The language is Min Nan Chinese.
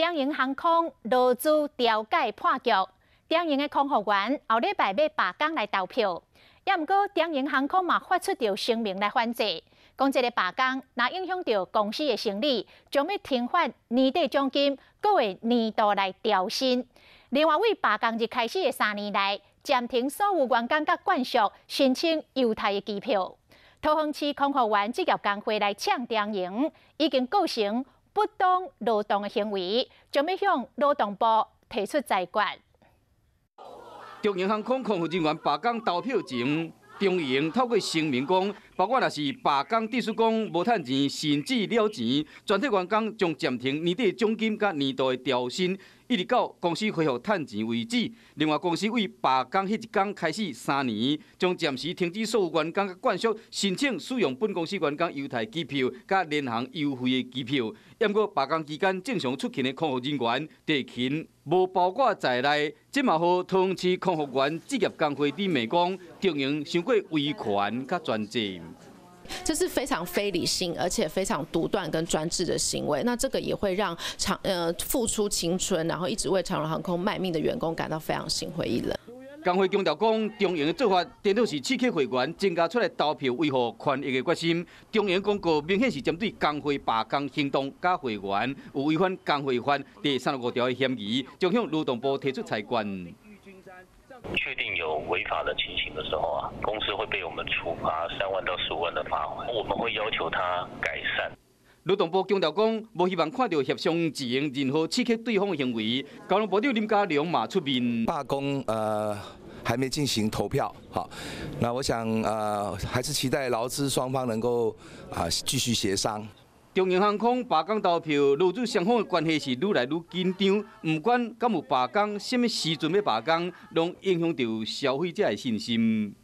長榮航空勞資調解破局，長榮的空服員後禮拜欲罷工來投票，也毋過長榮航空嘛發出著聲明來反制，講這个罷工若影響著公司的生理，將欲停發年底獎金，閣會年度來調薪。另外，對罷工日開始的3年內，暫停所有員工佮眷屬申請優待的機票。桃園市空服員職業工會來嗆長榮，已經構成不當勞動的行為，將欲向勞動部提出裁決。長榮航空空服人員罷工投票前，長榮透過聲明講，包括若是罷工，致使講無趁錢，甚至了錢，全體員工將暫停年底獎金佮年度的調薪，一直到公司恢復趁錢為止。另外，公司對罷工彼一工開始三年，將暫時停止所有員工佮眷屬申請使用本公司員工優待機票佮聯航優惠的機票。毋過罷工期間正常出勤的空服人員地勤無包括在內。這嘛予桃園市空服員職業工會佇罵講，長榮傷過威權佮專制。這是非常非理性，而且非常獨斷跟專制的行為。那這個也會讓長付出青春，然後一直為長榮航空賣命的員工感到非常心灰意冷。工會強調講，長榮的做法顛倒是刺激會員增加出來投票維護權益的決心。長榮公告明顯是針對工會罷工行動佮會員有違反工會法第35條的嫌疑，將向勞動部提出裁決。確定有違法的情形的時候啊，公司會被我們處罰3萬到15萬的罰款，我們會要求他改善。勞動部強調講，無希望看著協商自營任何刺激對方的行為。交通部長林佳龍嘛出面。罷工還沒進行投票，好，那我想還是期待勞資雙方能夠啊繼續協商。長榮航空罷工投票，勞資雙方的關係是愈來愈緊張。毋管敢有罷工，啥物時陣欲罷工，攏影響著消費者的信心。